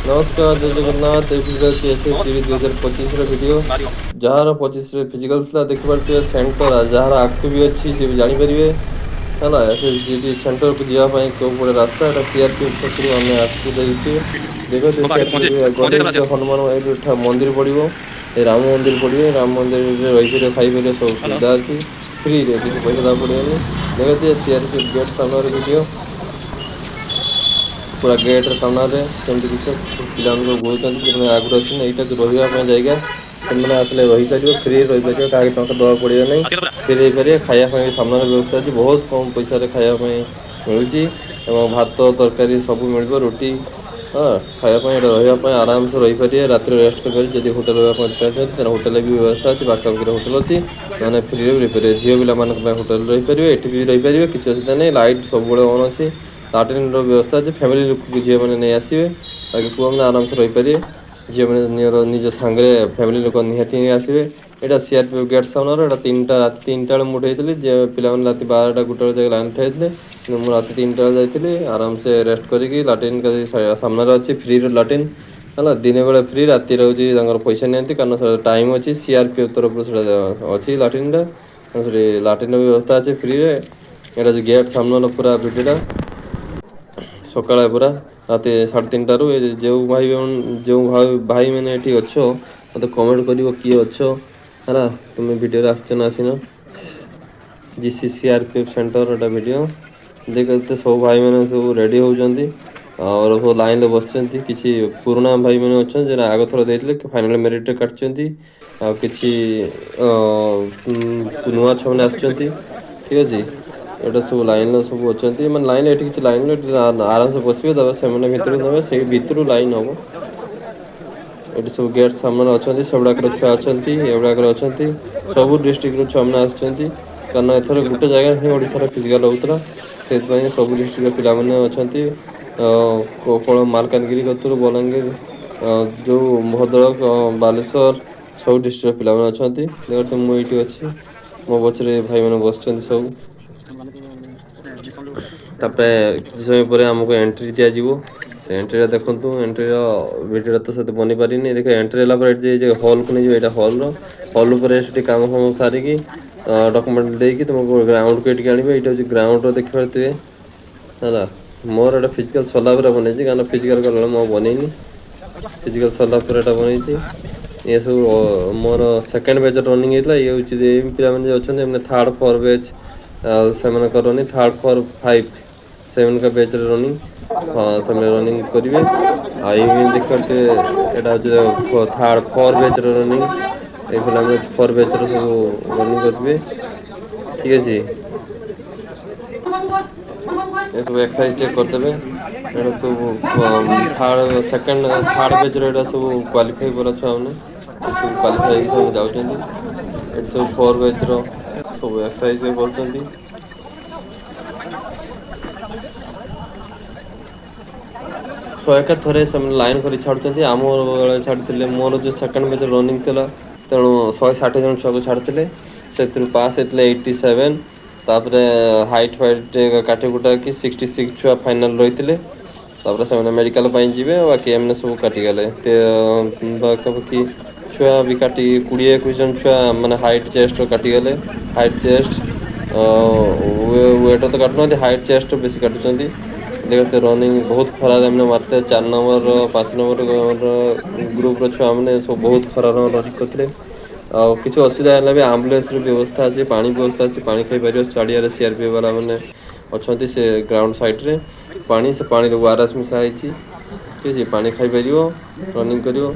ନମସ୍କାର, ଜୟ ଜଗନ୍ନାଥ। ଏଇ ଭିଡ଼ିଓ ଅଛି ଏସ୍ ଏସ୍ ଜି 2025ର ଭିଡ଼ିଓ। ଯାହାର 25ରେ ଫିଜିକାଲ ଥିଲା, ଦେଖିପାରୁଥିବେ ସେଣ୍ଟର। ଯାହାର ଆଗକୁ ବି ଅଛି, ସେ ବି ଜାଣିପାରିବେ। ହେଲା, ଏସ୍ ଏସ୍ ଜି ଡି ସେଣ୍ଟରକୁ ଯିବା ପାଇଁ କେଉଁ ପଟେ ରାସ୍ତା। ଏଟା ସିଆରପିଏଫ୍ ଛକରୁ ଆମେ ଆସୁଛୁ ଦେଇଛୁ। ଦେଖନ୍ତୁ, ସିଆରପିଏଫ୍ ଗଲେ ହନୁମାନ ଏଇଠି ମନ୍ଦିର ପଡ଼ିବ, ଏ ରାମ ମନ୍ଦିର ପଡ଼ିବ। ରାମ ମନ୍ଦିରରେ ରହିପାରିବ, ଖାଇପାରିବ, ସବୁ ସୁବିଧା ଅଛି ଫ୍ରିରେ, କିଛି ପଇସା ଦେବାକୁ ପଡ଼ିବନି। ଦେଖନ୍ତୁ, ସିଆରପିଏଫ୍ ଗେଟ୍ ସାମ୍ନାରେ ଭିଡ଼ିଓ, ପୁରା ଗେଟ୍ର ସାମ୍ନାରେ କେମିତି କିଛି ପିଲାମାନେ ସବୁ ଘୁରୁଛନ୍ତି, ଯେଉଁମାନେ ଆଗରୁ ଅଛନ୍ତି। ଏଇଟା ଯୋଉ ରହିବା ପାଇଁ ଜାଗା, ସେମାନେ ଆସିଲେ ରହିପାରିବ, ଫ୍ରି ରହିପାରିବ, କାହାକୁ ଟଙ୍କା ଦେବାକୁ ପଡ଼ିବ ନାହିଁ, ଫ୍ରି ରହିପାରିବେ। ଖାଇବା ପାଇଁ ବି ସାମ୍ନାରେ ବ୍ୟବସ୍ଥା ଅଛି। ବହୁତ କମ୍ ପଇସାରେ ଖାଇବା ପାଇଁ ମିଳୁଛି ଏବଂ ଭାତ, ତରକାରୀ ସବୁ ମିଳିବ, ରୁଟି। ହଁ, ଖାଇବା ପାଇଁ, ଏଇଟା ରହିବା ପାଇଁ ଆରାମସେ ରହିପାରିବେ, ରାତିରେ ରେଷ୍ଟ କରିପାରିବେ। ଯଦି ହୋଟେଲ ରହିବା ପାଇଁ ଚାହୁଁଛନ୍ତି, ତାହେଲେ ହୋଟେଲରେ ବି ବ୍ୟବସ୍ଥା ଅଛି, ପାଖାପାଖିରେ ହୋଟେଲ ଅଛି। ସେମାନେ ଫ୍ରିରେ ବି ରହିପାରିବେ। ଝିଅ ପିଲାମାନଙ୍କ ପାଇଁ ହୋଟେଲ ରହିପାରିବେ, ଏଠି ବି ରହିପାରିବେ, କିଛି ଅସୁବିଧା ନାହିଁ। ଲାଇଟ୍ ସବୁବେଳେ ଅନ୍ ଅଛି, ଲାଟ୍ରିନ୍ର ବ୍ୟବସ୍ଥା ଅଛି। ଫ୍ୟାମିଲି ଲୋକକୁ ଝିଅମାନେ ନେଇ ଆସିବେ, ବାକି ପୁଅମାନେ ଆରାମସେ ରହିପାରିବେ। ଝିଅମାନେ ନିଜ ସାଙ୍ଗରେ ଫ୍ୟାମିଲି ଲୋକ ନିହାତି ନେଇ ଆସିବେ। ଏଇଟା ସିଆରପିଏଫ୍ ଗେଟ୍ ସାମ୍ନାରେ। ଏଇଟା 3ଟା, ରାତି 3ଟା ବେଳେ ମୁଁ ଉଠେଇଥିଲି ଯେ ପିଲାମାନେ ରାତି 12ଟା 1ଟା ବେଳେ ଯାଇକି ଲାଇନ୍ ହେଇଥିଲେ, କିନ୍ତୁ ମୁଁ ରାତି 3ଟା ବେଳେ ଯାଇଥିଲି। ଆରାମସେ ରେଷ୍ଟ କରିକି ଲାଟ୍ରିନ୍ ସାମ୍ନାରେ ଅଛି, ଫ୍ରିରେ ଲାଟ୍ରିନ୍ ହେଲା। ଦିନ ବେଳେ ଫ୍ରି, ରାତି ରହୁଛି ତାଙ୍କର ପଇସା ନିଅନ୍ତି, କାରଣ ସେଟା ଟାଇମ୍ ଅଛି। ସିଆରପିଏଫ୍ ତରଫରୁ ସେଟା ଅଛି ଲାଟ୍ରିନ୍ଟା, ସେଠି ଲାଟ୍ରିନ୍ର ବ୍ୟବସ୍ଥା ଅଛି ଫ୍ରିରେ। ଏଇଟା ହେଉଛି ଗେଟ୍ ସାମ୍ନାର ପୁରା ଭିଡ଼ିଓଟା, ସକାଳେ ପୁରା ରାତି 3:30ରୁ। ଏ ଯେଉଁ ଭାଇ, ଯେଉଁ ଭାଇମାନେ ଏଠି ଅଛ, ମୋତେ କମେଣ୍ଟ କରିବ କିଏ ଅଛ। ହେଲା, ତୁମେ ଭିଡ଼ିଓରେ ଆସିଛ ନା ଆସିନ? G C CRPF centre ଏଟା ଭିଡ଼ିଓ। ଦେଖ, ସବୁ ଭାଇମାନେ ସବୁ ରେଡ଼ି ହେଉଛନ୍ତି ଆଉ ସବୁ ଲାଇନ୍ରେ ବସିଛନ୍ତି। କିଛି ପୁରୁଣା ଭାଇମାନେ ଅଛନ୍ତି, ଯେଉଁଟା ଆଗ ଥର ଦେଇଥିଲେ, ଫାଇନାଲ୍ ମେରିଟ୍ରେ କାଟିଛନ୍ତି, ଆଉ କିଛି ନୂଆ ଛୁଆମାନେ ଆସିଛନ୍ତି। ଠିକ୍ ଅଛି, ଏଇଟା ସବୁ ଲାଇନ୍ରେ ସବୁ ଅଛନ୍ତି। ମାନେ ଲାଇନ୍ ଏଠି କିଛି ଲାଇନ୍ରେ ଆରାମସେ ବସିବେ, ତାପରେ ସେମାନେ ଭିତରକୁ ନେବେ, ସେଇ ଭିତରୁ ଲାଇନ୍ ହେବ। ଏଠି ସବୁ ଗେଟ୍ ସାମ୍ନାରେ ଅଛନ୍ତି, ସେଗୁଡ଼ାକର ଛୁଆ ଅଛନ୍ତି, ଏଗୁଡ଼ାକର ଅଛନ୍ତି, ସବୁ ଡିଷ୍ଟ୍ରିକ୍ଟର ଛୁଆମାନେ ଆସିଛନ୍ତି। କାରଣ ଏଥର ଗୋଟେ ଜାଗାରେ ହିଁ ଓଡ଼ିଶାର ଫିଜିକାଲ୍ ହେଉଥିଲା, ସେଥିପାଇଁ ସବୁ ଡିଷ୍ଟ୍ରିକ୍ଟର ପିଲାମାନେ ଅଛନ୍ତି। କୋପଳ, ମାଲକାନଗିରି କତୁରୁ ବଲାଙ୍ଗୀର, ଯେଉଁ ଭଦ୍ରକ, ବାଲେଶ୍ୱର, ସବୁ ଡିଷ୍ଟ୍ରିକ୍ଟର ପିଲାମାନେ ଅଛନ୍ତି। ଦେଖ, ମୁଁ ଏଇଠି ଅଛି, ମୋ ପଛରେ ଭାଇମାନେ ବସିଛନ୍ତି ସବୁ। ତାପରେ କିଛି ସମୟ ପରେ ଆମକୁ ଏଣ୍ଟ୍ରି ଦିଆଯିବ। ସେ ଏଣ୍ଟ୍ରିଟା ଦେଖନ୍ତୁ, ଏଣ୍ଟ୍ରିର ଭିଡ଼ିଓଟା ତ ସେତେ ବନେଇ ପାରିନି। ଦେଖ, ଏଣ୍ଟ୍ରି ହେଲା ପରେ ଏଠି ଯେ ହଲ୍କୁ ନେଇଯିବ। ଏଇଟା ହଲ୍ର, ହଲ୍ ଉପରେ ସେଠି କାମ ଫାମ ସାରିକି, ଡକୁମେଣ୍ଟ ଦେଇକି ତୁମକୁ ଗ୍ରାଉଣ୍ଡକୁ ଏଠିକି ଆଣିବେ। ଏଇଟା ହେଉଛି ଗ୍ରାଉଣ୍ଡର, ଦେଖିପାରୁଥିବେ। ହେଲା, ମୋର ଏଇଟା ଫିଜିକାଲ୍ ସରିଲା ପରେ ବନେଇଛି, କାରଣ ଫିଜିକାଲ୍ କଲାବେଳେ ମୁଁ ଆଉ ବନେଇନି। ଫିଜିକାଲ୍ ସରିଲା ପରେ ଏଇଟା ବନେଇଛି। ଇଏ ସବୁ ମୋର ସେକେଣ୍ଡ ବ୍ୟାଚ୍ ରନିଂ ହେଇଥିଲା। ଇଏ ହେଉଛି ଏ ପିଲାମାନେ ଯେଉଁ ଅଛନ୍ତି, ଏମାନେ ଥାର୍ଡ଼ ଫୋର୍ ବ୍ୟାଚ୍, ଆଉ ସେମାନଙ୍କର ରନିଂ ଥାର୍ଡ଼, ଫୋର୍, ଫାଇଭ୍, ସେମାନଙ୍କ ବ୍ୟାଚ୍ରେ ରନିଂ। ହଁ, ସେମାନେ ରନିଂ କରିବେ। ଆଉ ଏଇ ଦେଖିପାରୁଥିବେ, ଏଇଟା ହେଉଛି ଥାର୍ଡ଼ ଫୋର୍ ବ୍ୟାଚ୍ର ରନିଂ। ଏଇ ପିଲାମାନେ ଫୋର୍ ବ୍ୟାଚ୍ର ସବୁ ରନିଂ କରିଥିବେ। ଠିକ୍ ଅଛି, ଏସବୁ ଏକ୍ସରସାଇଜ ଟିକେ କରିଦେବେ। ଏଇଟା ସବୁ ଥାର୍ଡ଼, ସେକେଣ୍ଡ, ଥାର୍ଡ଼ ବ୍ୟାଚ୍ର, ଏଇଟା ସବୁ କ୍ୱାଲିଫାଇ କରା ଛୁଆମାନେ, ଏସବୁ କ୍ୱାଲିଫାଇ ହେଇକି ସେମାନେ ଯାଉଛନ୍ତି। ଏଠି ସବୁ ଫୋର୍ ବ୍ୟାଚ୍ର ସବୁ ଏକ୍ସରସାଇଜ କରୁଛନ୍ତି। 101 ଥରେ ସେମାନେ ଲାଇନ୍ କରି ଛାଡ଼ୁଛନ୍ତି। ଆମ ବେଳେ ଛାଡ଼ିଥିଲେ, ମୋର ଯେଉଁ ସେକେଣ୍ଡ ବ୍ୟାଚ୍ ରନିଂ ଥିଲା, ତେଣୁ 160 ଜଣ ଛୁଆକୁ ଛାଡ଼ିଥିଲେ, ସେଥିରୁ ପାସ୍ ହେଇଥିଲେ 87। ତାପରେ ହାଇଟ୍ ଫାଇଟ୍ କାଟି କୁଟାକି 66 ଛୁଆ ଫାଇନାଲ୍ ରହିଥିଲେ। ତାପରେ ସେମାନେ ମେଡ଼ିକାଲ ପାଇଁ ଯିବେ, ବାକି ଏମାନେ ସବୁ କାଟିଗଲେ। ପାଖାପାଖି ଛୁଆ ବି କାଟି 20-21 ଜଣ ଛୁଆ ମାନେ ହାଇଟ୍ ଚେଷ୍ଟ କାଟିଗଲେ। ହାଇଟ୍, ଚେଷ୍ଟ, ୱେଟ୍ ତ କାଟୁନାହାନ୍ତି, ହାଇଟ୍ ଚେଷ୍ଟ ବେଶୀ କାଟୁଛନ୍ତି। ଦେଖ, ରନିଂ ବହୁତ ଖରାରେ ଏମାନେ ମାରିଥିଲେ। 4 ନମ୍ବର, 5 ନମ୍ବର ଗ୍ରୁପର ଛୁଆମାନେ ସବୁ ବହୁତ ଖରାରେ ରନିଂ କରିଥିଲେ। ଆଉ କିଛି ଅସୁବିଧା ହେଲେ ବି ଆମ୍ବୁଲାନ୍ସର ବ୍ୟବସ୍ଥା ଅଛି, ପାଣି ବ୍ୟବସ୍ଥା ଅଛି, ପାଣି ଖାଇପାରିବ। ଚାରିଆଡ଼େ ସିଆରପିଏଫ୍ ବାଲା ମାନେ ଅଛନ୍ତି। ସେ ଗ୍ରାଉଣ୍ଡ ସାଇଡ଼୍ରେ ପାଣି, ସେ ପାଣିରେ ଓଆରଏସ୍ ମିଶା ହେଇଛି। ଠିକ୍ ଅଛି, ପାଣି ଖାଇପାରିବ, ରନିଂ କରିବ।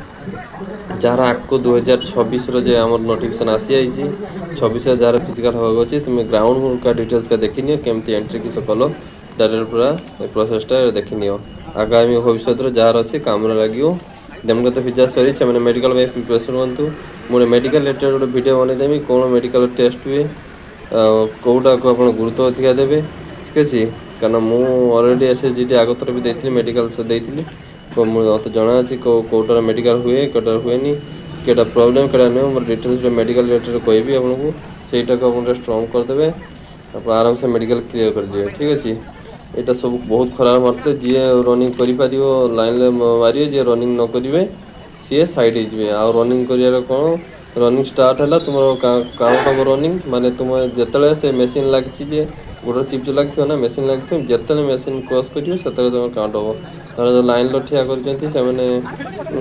ଯାହାର ଆଗକୁ 2026ର ଯେ ଆମର ନୋଟିଫିକେସନ୍ ଆସିଯାଇଛି, 26ରେ ଯାହାର ଫିଜିକାଲ୍ ହେବାକୁ ଅଛି, ତୁମେ ଗ୍ରାଉଣ୍ଡ ଡିଟେଲ୍ସଟା ଦେଖିନିଅ, କେମିତି ଏଣ୍ଟ୍ରି କିସ କଲ, ଡାଇରେକ୍ଟ ପୁରା ଏ ପ୍ରୋସେସଟା ଦେଖିନିଅ। ଆଗାମୀ ଭବିଷ୍ୟତରେ ଯାହାର ଅଛି, କାମରେ ଲାଗିବ। ଯେମିତି ତ ଫିଜିକାଲ୍ ସରିଛି, ସେମାନେ ମେଡ଼ିକାଲ ପାଇଁ ପ୍ରିପାରେସନ୍ ହୁଅନ୍ତୁ। ମୁଁ ଗୋଟେ ମେଡ଼ିକାଲ ରିଲେଟେଡ଼ ଗୋଟେ ଭିଡ଼ିଓ ବନେଇଦେବି, କ'ଣ ମେଡ଼ିକାଲ ଟେଷ୍ଟ ହୁଏ ଆଉ କେଉଁଟାକୁ ଆପଣ ଗୁରୁତ୍ୱ ଅଧିକା ଦେବେ। ଠିକ୍ ଅଛି, କାରଣ ମୁଁ already S S G D ଆଗ ଥର ବି ଦେଇଥିଲି, ମେଡ଼ିକାଲ ଦେଇଥିଲି। ତ ମୁଁ ମୋତେ ଜଣାଅଛି କେଉଁ କେଉଁଟାର ମେଡ଼ିକାଲ ହୁଏ, କେଉଁଟାର ହୁଏନି, କେଉଁଟା ପ୍ରୋବ୍ଲେମ୍, କେଉଁଟା ନୁହେଁ। ମୋର ଡିଟେଲ୍ସ ମେଡ଼ିକାଲ ରିଲେଟେଡ଼ କହିବି ଆପଣଙ୍କୁ, ସେଇଟାକୁ ଆପଣ ଟିକେ ଷ୍ଟ୍ରଙ୍ଗ କରିଦେବେ, ଆପଣ ଆରାମସେ ମେଡ଼ିକାଲ କ୍ଲିୟର କରିଯିବେ। ଠିକ୍ ଅଛି, ଏଇଟା ସବୁ ବହୁତ ଖରାରେ ମାରୁଥିଲେ। ଯିଏ ରନିଂ କରିପାରିବ, ଲାଇନ୍ରେ ମାରିବେ। ଯିଏ ରନିଂ ନ କରିବେ, ସିଏ ସାଇଡ଼୍ ହେଇଯିବେ। ଆଉ ରନିଂ କରିବାର କ'ଣ, ରନିଂ ଷ୍ଟାର୍ଟ ହେଲା, ତୁମର କାଉଣ୍ଟ ହେବ ରନିଂ। ମାନେ ତୁମ ଯେତେବେଳେ ସେ ମେସିନ୍ ଲାଗିଛି ଯେ ଗୋଡ଼ ଚିପ୍ ଲାଗିଥିବ ନା, ମେସିନ୍ ଲାଗିଥିବ, ଯେତେବେଳେ ମେସିନ୍ କ୍ରସ୍ କରିବ, ସେତେବେଳେ ତୁମର କାଉଣ୍ଟ ହେବ। ଧର ଯେଉଁ ଲାଇନ୍ର ଠିଆ କରିଛନ୍ତି, ସେମାନେ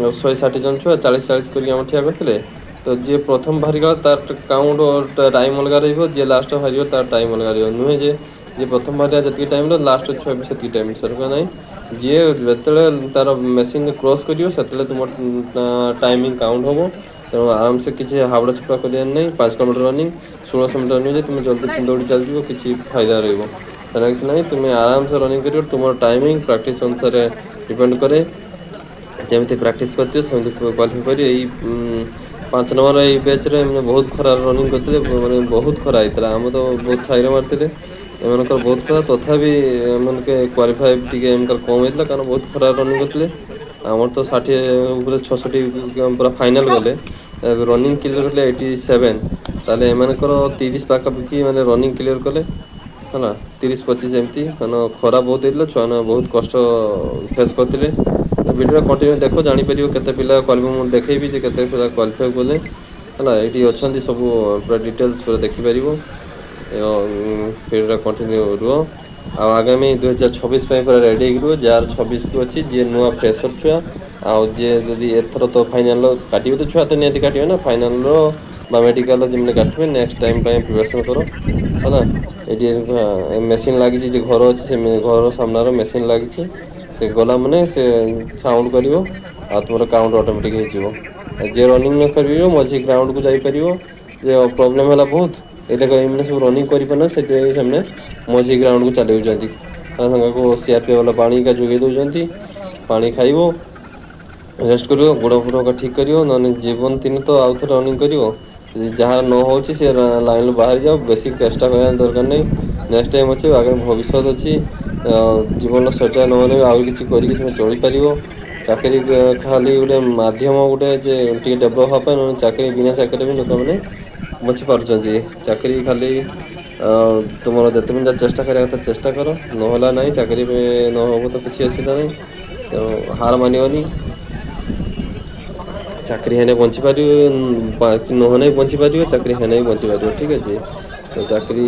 160 ଜଣ ଛୁଆ 40 40 କରିକି ଆମର ଠିଆ କରିଥିଲେ। ତ ଯିଏ ପ୍ରଥମ ବାହାରିଗଲା, ତାର କାଉଣ୍ଟ ଟାଇମ୍ ଅଲଗା ରହିବ। ଯିଏ ଲାଷ୍ଟ ବାହାରିବ, ତାର ଟାଇମ୍ ଅଲଗା ରହିବ। ନୁହେଁ ଯେ ଯିଏ ପ୍ରଥମ ବାହାରିବା ଯେତିକି ଟାଇମ୍ର, ଲାଷ୍ଟ ଛୁଆ ବି ସେତିକି ଟାଇମ୍, ସେରକମ ନାହିଁ। ଯିଏ ଯେତେବେଳେ ତାର ମେସିନ୍ କ୍ରସ୍ କରିବ, ସେତେବେଳେ ତୁମ ଟାଇମିଂ କାଉଣ୍ଟ ହେବ। ତେଣୁ ଆରାମସେ କିଛି ହାବଡ଼ା ଛପଡ଼ା କରିବାର ନାହିଁ। 5 କିଲୋମିଟର ରନିଂ, 1600 ମିଟର ରନିଂ ଯେ ତୁମେ ଜଲ୍ଦି ଦୌଡ଼ି ଚାଲିଯିବ, କିଛି ଫାଇଦା ରହିବ ସେଟା କିଛି ନାହିଁ। ତୁମେ ଆରାମସେ ରନିଂ କରିବ। ତୁମର ଟାଇମିଂ ପ୍ରାକ୍ଟିସ୍ ଅନୁସାରେ ଡିପେଣ୍ଡ କରେ। ଯେମିତି ପ୍ରାକ୍ଟିସ୍ କରିଥିବ, ସେମିତି କ୍ୱାଲିଫାଇ କରିବ। ଏଇ 5 ନମ୍ବର ଏଇ ବ୍ୟାଚ୍ରେ ମାନେ ବହୁତ ଖରାରେ ରନିଂ କରିଥିଲେ। ମାନେ ବହୁତ ଖରା ହେଇଥିଲା। ଆମେ ତ ବହୁତ ଛାଇରେ ମାରିଥିଲେ, ଏମାନଙ୍କର ବହୁତ ଖରା। ତଥାପି ଏମାନେ କ୍ୱାଲିଫାଇ ଟିକେ ଏମାନଙ୍କର କମ୍ ହେଇଥିଲା, କାରଣ ବହୁତ ଖରାରେ ରନିଂ କରିଥିଲେ। ଆମର ତ 60 ଉପରେ 66 ପୁରା ଫାଇନାଲ୍ ଗଲେ। ରନିଂ କ୍ଲିୟର କଲେ 87। ତାହେଲେ ଏମାନଙ୍କର 30 ପାଖାପାଖି ମାନେ ରନିଂ କ୍ଲିୟର କଲେ ହେଲା, 30 25 ଏମିତି। କାରଣ ଖରା ବହୁତ ହେଇଥିଲା, ଛୁଆମାନେ ବହୁତ କଷ୍ଟ ଫେସ୍ କରିଥିଲେ। ତ ଭିଡ଼ିଓ କଣ୍ଟିନ୍ୟୁ ଦେଖ, ଜାଣିପାରିବ କେତେ ପିଲା କ୍ୱାଲିଫାଇ। ମୁଁ ଦେଖେଇବି ଯେ କେତେ ପିଲା କ୍ୱାଲିଫାଇ କଲେ। ହେଲା, ଏଇଠି ଅଛନ୍ତି ସବୁ, ପୁରା ଡିଟେଲ୍ସ ପୁରା ଦେଖିପାରିବ। ଭିଡ଼ିଓଟା କଣ୍ଟିନ୍ୟୁ ରୁହ ଆଉ ଆଗାମୀ 2026 ପାଇଁ ପୁରା ରେଡ଼ି ହେଇକି ରୁହ। ଯାହାର 26କୁ ଅଛି, ଯିଏ ନୂଆ ଫ୍ରେସର୍ ଛୁଆ ଆଉ ଯିଏ ଯଦି ଏଥର ତ ଫାଇନାଲ୍ କାଟିବେ, ତ ଛୁଆ ତ ନିହାତି କାଟିବେ ନା। ଫାଇନାଲ୍ର ବା ମେଡ଼ିକାଲର ଯେମିତି କାଟିବେ, ନେକ୍ସଟ ଟାଇମ୍ ପାଇଁ ପ୍ରିପାରେସନ୍ କର। ହେଲା, ଏଇଠି ମେସିନ୍ ଲାଗିଛି। ଯେ ଘର ଅଛି, ସେ ଘର ସାମ୍ନାର ମେସିନ୍ ଲାଗିଛି। ସେ ଗଲା ମାନେ ସେ ସାଉଣ୍ଡ କରିବ ଆଉ ତୁମର କାଉଣ୍ଟ ଅଟୋମେଟିକ୍ ହେଇଯିବ। ଆଉ ଯିଏ ରନିଂ ନ କରିପାରିବ, ମଝି ଗ୍ରାଉଣ୍ଡକୁ ଯାଇପାରିବ। ଯେ ପ୍ରୋବ୍ଲେମ୍ ହେଲା ବହୁତ। ଏ ଦେଖ, ଏମାନେ ସବୁ ରନିଂ କରିପାରୁନାହାନ୍ତି, ସେଥିପାଇଁ ସେମାନେ ମଝି ଗ୍ରାଉଣ୍ଡକୁ ଚାଲି ଯାଉଛନ୍ତି। ତା ସାଙ୍ଗକୁ ସିଆର୍ପି ବାଲା ପାଣି ଏକା ଯୋଗାଇ ଦେଉଛନ୍ତି। ପାଣି ଖାଇବ, ରେଷ୍ଟ କରିବ, ଗୋଡ଼ ଫୋଡ଼ ଠିକ୍ କରିବ। ନହେଲେ ଜୀବନ ଥିନେ ତ ଆଉ ଥରେ ରନିଂ କରିବ। ଯଦି ଯାହା ନ ହେଉଛି, ସେ ଲାଇନ୍ରୁ ବାହାରି ଯାଅ। ବେଶୀ ଚେଷ୍ଟା କରିବା ଦରକାର ନାହିଁ। ନେକ୍ସଟ ଟାଇମ୍ ଅଛି, ଆଗାମୀ ଭବିଷ୍ୟତ ଅଛି। ଜୀବନର ସେଟା ନହେଲେ ଆହୁରି କିଛି କରିକି ତୁମେ ଚଳିପାରିବ। ଚାକିରି ଖାଲି ଗୋଟେ ମାଧ୍ୟମ ଗୋଟେ ଯେ ଟିକେ ଡେଭଲପ୍ ହେବା ପାଇଁ। ନହେଲେ ଚାକିରି, ବିନା ଚାକିରି ବି ଲୋକମାନେ ବଞ୍ଚି ପାରୁଛନ୍ତି। ଚାକିରି ଖାଲି ତୁମର ଯେତେ ପର୍ଯ୍ୟନ୍ତ ଚେଷ୍ଟା କରିବା କଥା ଚେଷ୍ଟା କର, ନହେଲା ନାହିଁ। ଚାକିରି ନ ହେବ ତ କିଛି ଅସୁବିଧା ନାହିଁ। ତେଣୁ ହାର ମାନିବନି। ଚାକିରି ହେଲେ ବଞ୍ଚିପାରିବ, ନହେଲେ ବି ବଞ୍ଚିପାରିବ, ଚାକିରି ହେଲେ ବି ବଞ୍ଚିପାରିବ। ଠିକ୍ ଅଛି। ତ ଚାକିରି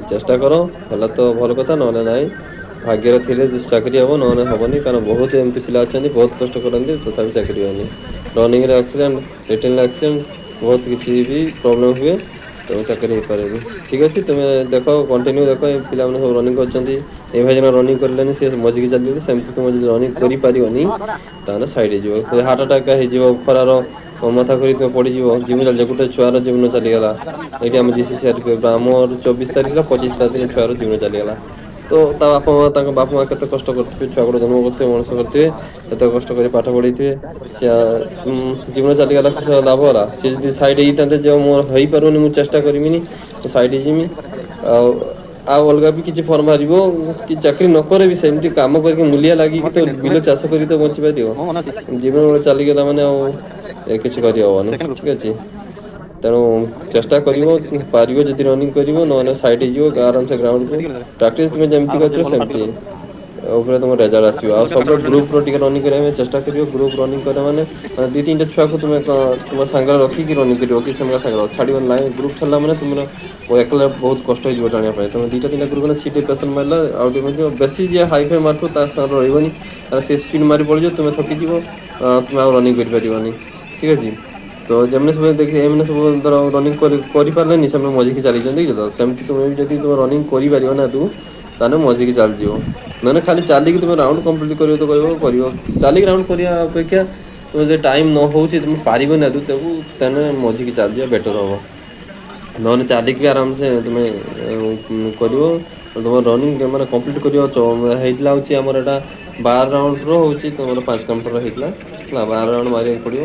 ଚେଷ୍ଟା କର, ହେଲା ତ ଭଲ କଥା, ନହେଲେ ନାହିଁ। ଭାଗ୍ୟରେ ଥିଲେ ଚାକିରି ହେବ, ନହେଲେ ହେବନି। କାରଣ ବହୁତ ଏମିତି ପିଲା ଅଛନ୍ତି, ବହୁତ କଷ୍ଟ କରନ୍ତି, ତଥାପି ଚାକିରି ହୁଏନି। ରନିଂରେ ଆକ୍ସିଡେଣ୍ଟ, ରିଟେନରେ ଆକ୍ସିଡେଣ୍ଟ, ବହୁତ କିଛି ବି ପ୍ରୋବ୍ଲେମ୍ ହୁଏ, ତେଣୁ ଚାକିରି ହେଇପାରେନି। ଠିକ୍ ଅଛି, ତୁମେ ଦେଖ, କଣ୍ଟିନ୍ୟୁ ଦେଖ। ଏ ପିଲାମାନେ ସବୁ ରନିଂ କରୁଛନ୍ତି। ଏ ଭାଇ ଜଣ ରନିଂ କରିଲେନି, ସେ ମଝିକି ଚାଲିଗଲେ। ସେମିତି ତୁମେ ଯଦି ରନିଂ କରିପାରିବନି, ତାହେଲେ ସାଇଡ଼୍ ହେଇଯିବ। ହାର୍ଟ ଆଟାକ୍ ହେଇଯିବ, ଖରାର ମଥା କରି ତୁମେ ପଡ଼ିଯିବ, ଜୀବନ ଚାଲିଯିବ। ଗୋଟେ ଛୁଆର ଜୀବନ ଚାଲିଗଲା ଏଇଠି ଆମ ଜିସି ସିଆର୍। ଆମର 24 ତାରିଖ, 25 ତାରିଖ ଦିନ ଛୁଆର ଜୀବନ ଚାଲିଗଲା। ତ ତା ବାପା ମା, ତାଙ୍କ ବାପା ମା କେତେ କଷ୍ଟ କରିଥିବେ। ଛୁଆ ଗୋଟେ ଜନ୍ମ କରିଥିବେ, ମଣିଷ କରିଥିବେ, କେତେ କଷ୍ଟ କରି ପାଠ ପଢ଼େଇଥିବେ। ସେ ଜୀବନ ଚାଲିଗଲା, କିଛି ଲାଭ ହେଲା? ସେ ଯଦି ସାଇଡ଼୍ ହେଇଥାନ୍ତେ ଯେ ମୋର ହେଇପାରୁନି, ମୁଁ ଚେଷ୍ଟା କରିବିନି, ମୁଁ ସାଇଡ଼୍ ହେଇଯିମି, ଆଉ ଅଲଗା ବି କିଛି ଫର୍ମ ବାହାରିବ କି ଚାକିରି ନ କରେ ବି ସେମିତି କାମ କରିକି, ମୂଲିଆ ଲାଗିକି ତ, ବିଲ ଚାଷ କରିକି ତ ବଞ୍ଚିପାରିବ। ଜୀବନ ଗୋଟେ ଚାଲିଗଲା ମାନେ ଆଉ କିଛି କରିହେବନି। ଠିକ୍ ଅଛି। ତେଣୁ ଚେଷ୍ଟା କରିବ, ପାରିବ ଯଦି ରନିଂ କରିବ, ନହେଲେ ସାଇଡ଼୍ ହେଇଯିବ ଆରାମସେ ଗ୍ରାଉଣ୍ଡକୁ। ପ୍ରାକ୍ଟିସ୍ ତୁମେ ଯେମିତି କରିଥିବ, ସେମିତି ଉପରେ ତୁମ ରେଜଲ୍ଟ ଆସିବ। ଆଉ ସବୁବେଳେ ଗ୍ରୁପ୍ର ଟିକେ ରନିଂ କରିବା ପାଇଁ ଚେଷ୍ଟା କରିବ। ଗ୍ରୁପ୍ ରନିଂ କରିବା ମାନେ ଦୁଇ ତିନିଟା ଛୁଆକୁ ତୁମେ ତୁମ ସାଙ୍ଗରେ ରଖିକି ରନିଂ କରିବ କି ସେମାନଙ୍କ ସାଙ୍ଗରେ ଛାଡ଼ିବ ନାହିଁ। ଗ୍ରୁପ୍ ଛାଡ଼ିଲା ମାନେ ତୁମର ଏକଲା ବହୁତ କଷ୍ଟ ହେଇଯିବ ଟାଣିବା ପାଇଁ। ତୁମେ ଦୁଇଟା ତିନିଟା ଗ୍ରୁପ୍ ହେଲେ ସିଟ୍ ପ୍ରେସର୍ ମାରିଲା ଆଉ ଟିକେ ମଧ୍ୟ ବେଶୀ। ଯିଏ ହାଇ ଫାଇ ମାରୁଥିବ, ତା ସାଙ୍ଗରେ ରହିବନି। କାରଣ ସେ ସ୍ପିଡ଼ ମାରି ପଡ଼ିଯିବ, ତୁମେ ଥକିଯିବ, ତୁମେ ଆଉ ରନିଂ କରିପାରିବନି। ଠିକ୍ ଅଛି। ତ ଯେମାନେ ସବୁ ଦେଖି, ଏମାନେ ସବୁ ଧର ରନିଂ କରିପାରିଲେନି, ସେମାନେ ମଝିକି ଚାଲିଛନ୍ତି ତ। ସେମିତି ତୁମେ ବି ଯଦି ତୁମେ ରନିଂ କରିପାରିବ ନା ତୁ, ତାହେଲେ ମଝିକି ଚାଲିଯିବ। ନହେଲେ ଖାଲି ଚାଲିକି ତୁମେ ରାଉଣ୍ଡ କମ୍ପ୍ଲିଟ୍ କରିବ ତ କରିବ କରିବ। ଚାଲିକି ରାଉଣ୍ଡ କରିବା ଅପେକ୍ଷା ତୁମେ ଯଦି ଟାଇମ୍ ନ ହେଉଛି, ତୁମେ ପାରିବନି ନା ତାକୁ, ତାହେଲେ ମଝିକି ଚାଲିଯିବା ବେଟର୍ ହେବ। ନହେଲେ ଚାଲିକି ବି ଆରାମସେ ତୁମେ କରିବ, ତୁମ ରନିଂ ମାନେ କମ୍ପ୍ଲିଟ୍ କରିବ। ହେଇଥିଲା ହେଉଛି ଆମର ଏଇଟା 12 ରାଉଣ୍ଡର ହେଉଛି ତୁମର 5 କିଲୋମିଟର ହେଇଥିଲା। ହେଲା, 12 ରାଉଣ୍ଡ ମାରିବାକୁ ପଡ଼ିବ।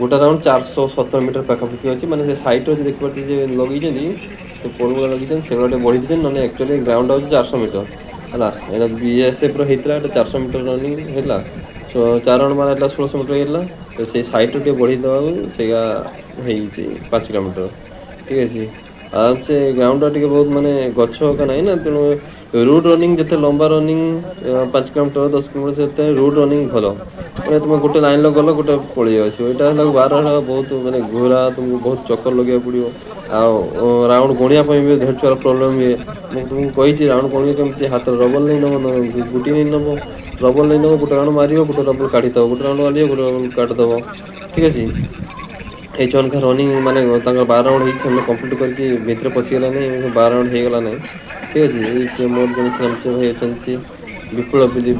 ଗୋଟେ ରାଉଣ୍ଡ 417 ମିଟର ପାଖାପାଖି ଅଛି। ମାନେ ସେ ସାଇଡ଼୍ରେ ଯଦି ଦେଖିପାରୁଥିବେ ଯେ ଲଗେଇଛନ୍ତି, ସେ ପୋଲ୍ ଗୁଡ଼ା ଲଗେଇଛନ୍ତି, ସେଗୁଡ଼ା ଟିକେ ବଢ଼େଇ ଦେଇଛନ୍ତି। ନହେଲେ ଆକ୍ଚୁଆଲି ଗ୍ରାଉଣ୍ଡ ହେଉଛି 400 ମିଟର। ହେଲା, ଏଇଟା ବିଏସ୍ଏଫ୍ର ହେଇଥିଲା। ଏଇଟା 400 ମିଟର ରନିଂ ହେଲା, ଚାରି ରାଉଣ୍ଡ ମାରା ହେଇଥିଲା, 1600 ମିଟର ହେଇଥିଲା। ତ ସେଇ ସାଇଡ଼୍ରେ ଟିକେ ବଢ଼େଇ ଦେବାକୁ ସେଇଟା ହେଇଛି 5 କିଲୋମିଟର। ଠିକ୍ ଅଛି। ଆରାମସେ ଗ୍ରାଉଣ୍ଡଟା ଟିକେ ବହୁତ ମାନେ ଗଛ ଏକା ନାହିଁ ନା, ତେଣୁ ରୋଡ଼ ରନିଂ ଯେତେ ଲମ୍ବା ରନିଂ, 5 କିଲୋମିଟର, 10 କିଲୋମିଟର, ସେତେ ରୋଡ଼ ରନିଂ ଭଲ। ମାନେ ତୁମେ ଗୋଟେ ଲାଇନ୍ରେ ଗଲ, ଗୋଟେ ପଳେଇ ଆସିବ। ଏଇଟା ହେଲା 12 ହେଲା ବହୁତ ମାନେ ଘୋରା, ତୁମକୁ ବହୁତ ଚକର ଲଗେଇବାକୁ ପଡ଼ିବ ଆଉ ରାଉଣ୍ଡ ଗଣିବା ପାଇଁ ବି ଧରିଥିବାର ପ୍ରୋବ୍ଲେମ୍ ହୁଏ। ମୁଁ ତୁମକୁ କହିଛି ରାଉଣ୍ଡ ଗଣିବ କେମିତି। ହାତରେ ରବର ନେଇ ନେବ, ଗୁଟି ନେଇ ନେବ। ରବର ନେଇ ନେବ, ଗୋଟେ ରାଉଣ୍ଡ ମାରିବ, ଗୋଟେ ରବର କାଢ଼ିଦେବ। ଗୋଟେ ରାଉଣ୍ଡ ମାରିବ, ଗୋଟେ ରବର କାଟିଦେବ। ଠିକ୍ ଅଛି। ଏଇ ଜଣଙ୍କ ରନିଂ ମାନେ ତାଙ୍କର 12 ରାଉଣ୍ଡ ହେଇଛି, ସେମାନେ କମ୍ପ୍ଲିଟ୍ କରିକି ଭିତରେ ପଶିଗଲା ନାହିଁ, 12 ରାଉଣ୍ଡ ହେଇଗଲା ନାହିଁ। ଠିକ୍ ଅଛି। ଏଇ ସେ ମୋର ଜଣେ ସାଙ୍ଗ ଭାଇ ଅଛନ୍ତି, ସିଏ ବିପୁଳ ବୋଲି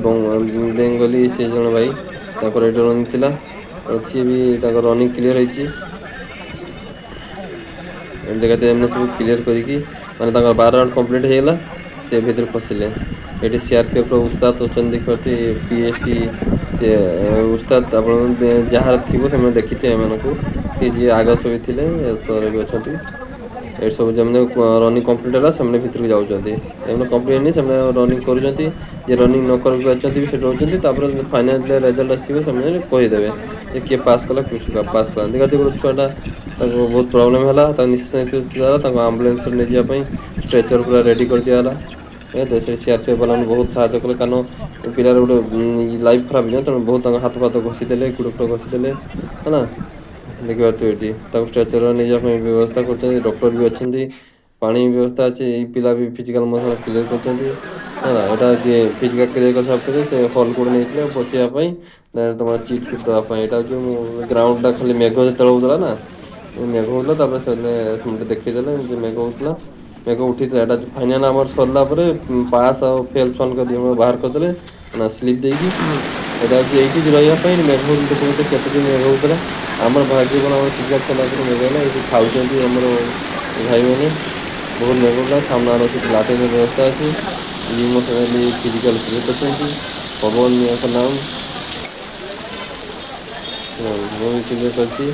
ବେଙ୍ଗଲୀ, ସେ ଜଣେ ଭାଇ, ତାଙ୍କର ଏଇଟା ରନିଂ ଥିଲା। ସିଏ ବି ତାଙ୍କର ରନିଂ କ୍ଲିୟର୍ ହେଇଛି। ଏମିତି ଏମାନେ ସବୁ କ୍ଲିୟର୍ କରିକି, ମାନେ ତାଙ୍କର 12 ରାଉଣ୍ଡ କମ୍ପ୍ଲିଟ୍ ହେଇଗଲା, ସେ ଭିତରେ ପଶିଲେ। ଏଠି ସିଆରପିଏଫ୍ର ଉସ୍ତାଦ ଅଛନ୍ତି, ଦେଖିପାରୁଥିବେ, ପିଏସ୍ଟି ସେ ଉସ୍ତାଦ। ଆପଣ ଯାହାର ଥିବ ସେମାନେ ଦେଖିଥିବେ ଏମାନଙ୍କୁ କି ଯିଏ ଆଗ ସବୁ ଥିଲେ ବି ଅଛନ୍ତି। ଏଠି ସବୁ ଯେଉଁମାନେ ରନିଂ କମ୍ପ୍ଲିଟ୍ ହେଲା, ସେମାନେ ଭିତରକୁ ଯାଉଛନ୍ତି। ଏମାନେ କମ୍ପ୍ଲିଟ୍ ହେଇନି, ସେମାନେ ରନିଂ କରୁଛନ୍ତି। ଯିଏ ରନିଂ ନ କରିପାରୁଛନ୍ତି ବି ସେଠି ରହୁଛନ୍ତି। ତାପରେ ଫାଇନାଲ୍ ରେଜଲ୍ଟ ଆସିବ, ସେମାନେ କହିଦେବେ ଯେ କିଏ ପାସ୍ କଲା, କିଏ ପାସ୍ କଲା। ଦେଖା, ଗୋଟେ ଛୁଆଟା, ତାକୁ ବହୁତ ପ୍ରୋବ୍ଲେମ୍ ହେଲା, ତାକୁ ନିଶ୍ୱାସ ନେଇଥିଲା, ତାକୁ ଆମ୍ବୁଲାନ୍ସରେ ନେଇଯିବା ପାଇଁ ଷ୍ଟ୍ରେଚର୍ ପୁରା ରେଡ଼ି କରିଦିଆଗଲା। ତ ସେ ସିଆରପିଏଫ୍ ବାଲା ବହୁତ ସାହାଯ୍ୟ କଲେ, କାରଣ ପିଲାର ଗୋଟେ ଲାଇଫ୍ ଖରାପ ହେଇଯିବ। ତେଣୁ ବହୁତ ତାଙ୍କ ହାତ ଫାତ ଘଷିଦେଲେ, ଗୋଡ଼ ଫୋଡ଼ ଘଷିଦେଲେ, ହେଲା। ଦେଖିପାରୁଥିବେ, ଏଠି ତାକୁ ଷ୍ଟ୍ରେଚର୍ ନେଇଯିବା ପାଇଁ ବ୍ୟବସ୍ଥା କରୁଛନ୍ତି। ଡକ୍ଟର ବି ଅଛନ୍ତି, ପାଣି ବ୍ୟବସ୍ଥା ଅଛି। ଏଇ ପିଲା ବି ଫିଜିକାଲ୍ ମଧ୍ୟ କ୍ଲିୟର୍ କରିଛନ୍ତି, ହେଲା। ଏଇଟା ଯିଏ ଫିଜିକାଲ୍ କ୍ଲିୟର୍ କରିସାରିଲା ପରେ ସେ ହଲ୍ କୋଡ଼ ନେଇଥିଲେ ବସିବା ପାଇଁ, ତୁମର ଚିଟ୍ ଫିଟ୍ ଦେବା ପାଇଁ। ଏଇଟା ହେଉଛି ମୁଁ ଗ୍ରାଉଣ୍ଡଟା। ଖାଲି ମେଘ ଯେତେବେଳେ ହେଉଥିଲା ନା, ମେଘ ହେଉଥିଲା, ତାପରେ ସେମାନେ ସମସ୍ତେ ଦେଖେଇଦେଲେ ଏମିତି ମେଘ ହେଉଥିଲା, ମେଘ ଉଠିଥିଲା। ଏଇଟା ଫାଇନାଲ୍ ଆମର ସରିଲା ପରେ ପାସ୍ ଆଉ ଫେଲ୍ ଛୁଆଙ୍କ ଦୁଇ ବାହାର କରିଦେଲେ ନା ସ୍ଲିପ୍ ଦେଇକି। ଏଇଟା ହେଉଛି ଏଇଠି ରହିବା ପାଇଁ। ମେଘ ଦେଖୁଛନ୍ତି, କେତେ ଦିନ ମେଘ ହେଉଥିଲା। ଆମର ଭାଗ୍ୟ କଣ, ଆମର ଫିଜିକାଲ୍ ସରିଲା ପରେ ମେଘ ହେଲା। ଏଇଠି ଖାଉଛନ୍ତି ଆମର ଭାଇମାନେ। ବହୁତ ମେଘ ହେଉଥିଲା। ସାମ୍ନାରେ ସେଠି ଲାଟ୍ରିନ୍ର ବ୍ୟବସ୍ଥା ଅଛି। ଇଏ ମୋ ଫିଜିକାଲ୍ କ୍ଲିୟର୍ କରିଛନ୍ତି, ପବନ ମିଆଁଙ୍କ ନାମ। ମୁଁ ବି କ୍ଲିୟର୍ କରିଛି।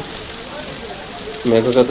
ମେଘ କେତେ